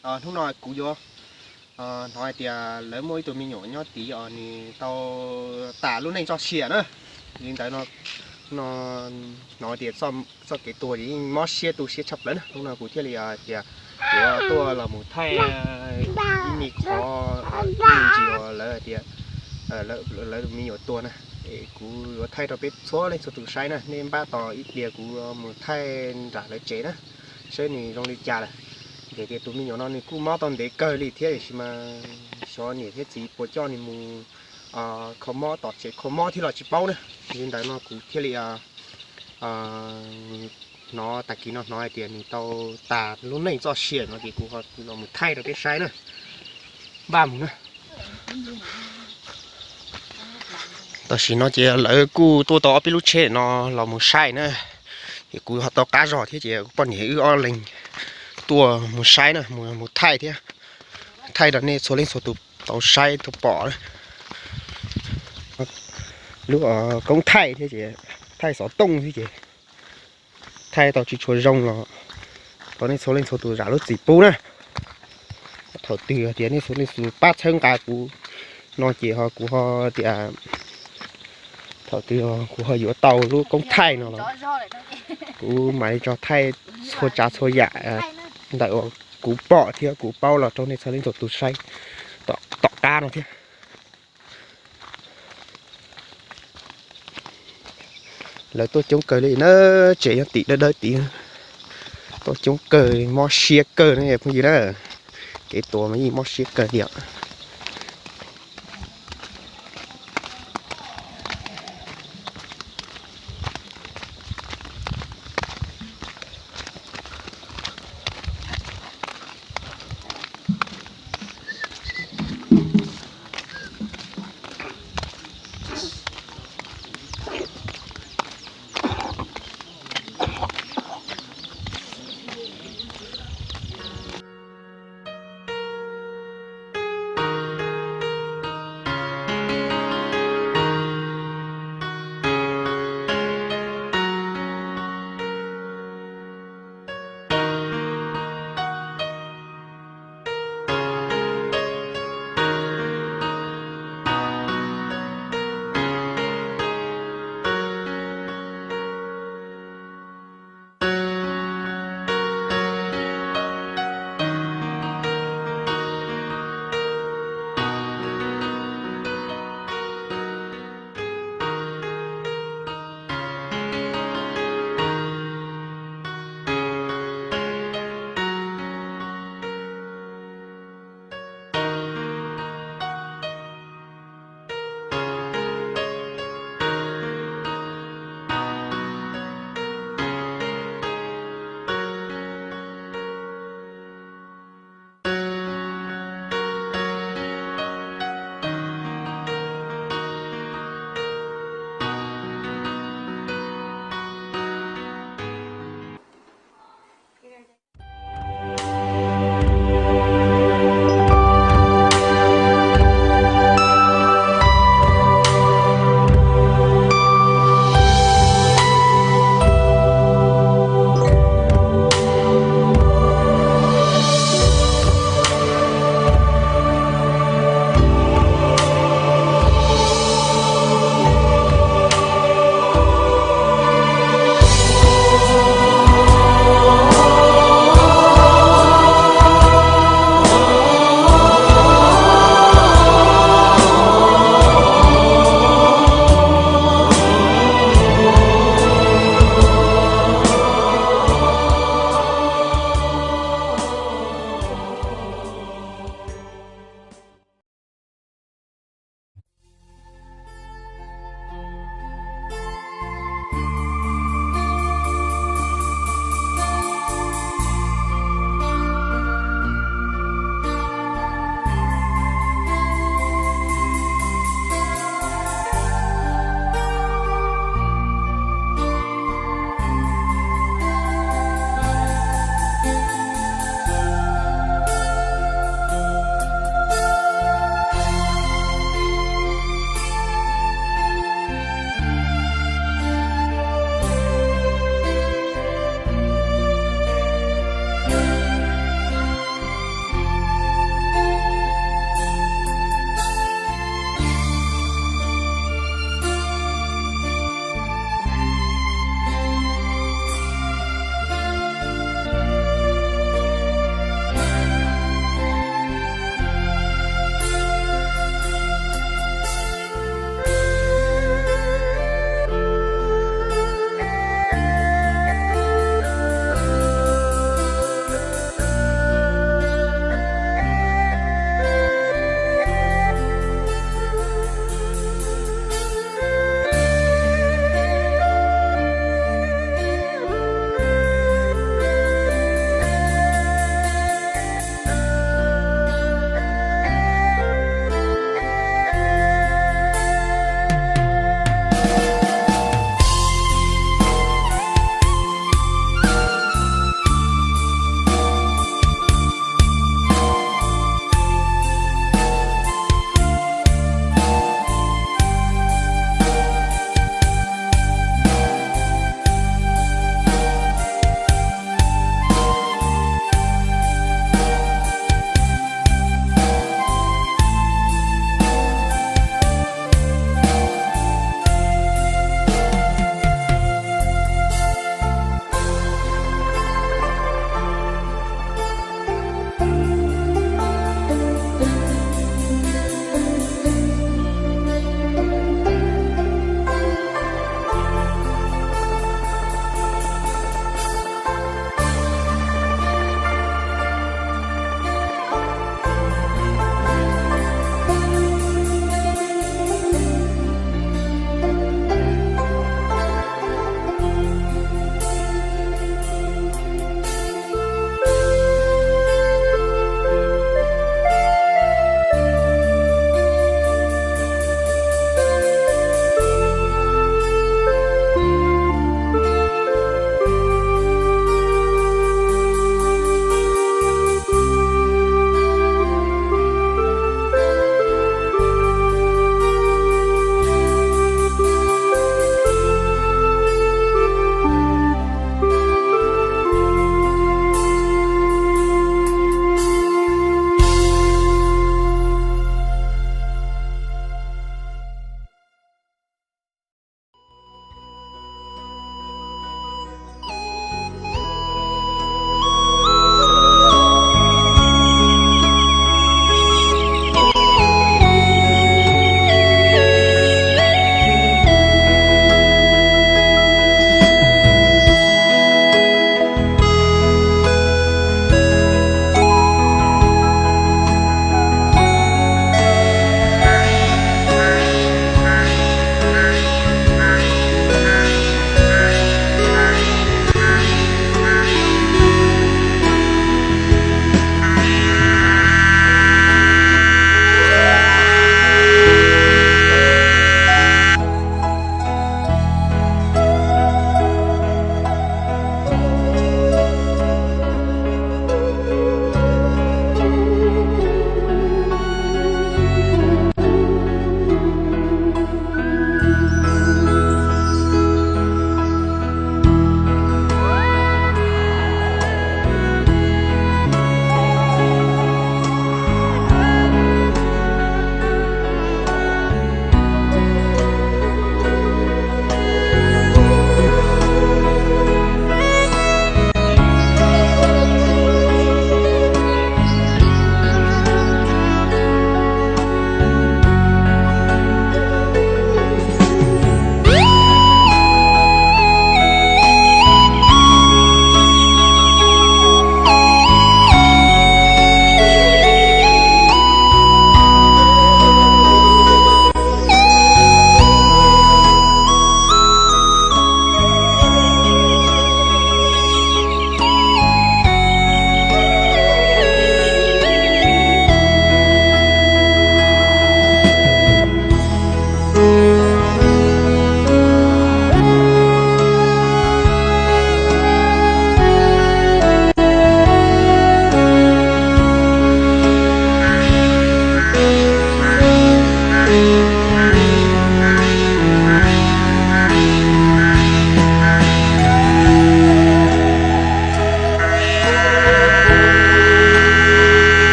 Hnub no kuv yuav hnov hais tias lawv muaj ib tug me nyuam nyob tid os, nws tau tas lub neej txoj sia na. Li ntawd no, hnov tias txoj kev tuag ces yeej mob siab tu siab tshaj plaws na. Hnub no kuv thiaj li tias yuav tuaj los mus thaij ib me qhov me ntsis uas lawv tias lawv me nyuam tuag na. Es kuv yuav thaij rau peb txhua leej txhua tus saib na, nej npaj tos ib pliag kuv mus thaij nram lawv tsev na, saib nws zoo li cas lawm. Vim tias tus me nyuam no nws kuj mob tau ntev kawg li thiab, tiam sis mas xyov niam thiab txiv puas coj nws mus kho mob tom tsev kho mob thiab los tsis paub na. Li ntawd no kuv thiaj li hnov tag kis no hnov hais tias nws tau tas lub neej txoj sia no ces kuv ho los mus thaij rau peb saib na. Npaj mus na. Tam sim no ces lawv kuj tuaj tau ob peb lub tsheb no los mus saib na. Ces kuv ho tau qab zog thiab ces poj niam wb ob leeg tuaj mus saib na, mus thaij thiab, thaij rau nej txhua leej txhua tus tau saib tau pom. Lub koob thaij thiab ces thaij xov tooj thiab ces thaij tau tsis tshua zoo los thov nej txhua leej txhua tus zam lub txim pub na. Thaum twg tias nej txhua leej txhua tus pab txhawb nqa kuv no ces ho kuv ho tias thaum twg kuv ho yuav tau lub koob thaij no los kuv mam li tso thaij txhua tsav txhua yam ntawm uas kuv pom thiab kuv paub los rau nej txhua leej txhua tus saib tom qab no thiab. Lawv tuaj coob kawg li na, tsev nyob tim dawb dawb tid, tuaj coob kawg mob siab kawg na phooj ywg na. Kev tuag mas yeej mob siab kawg li os.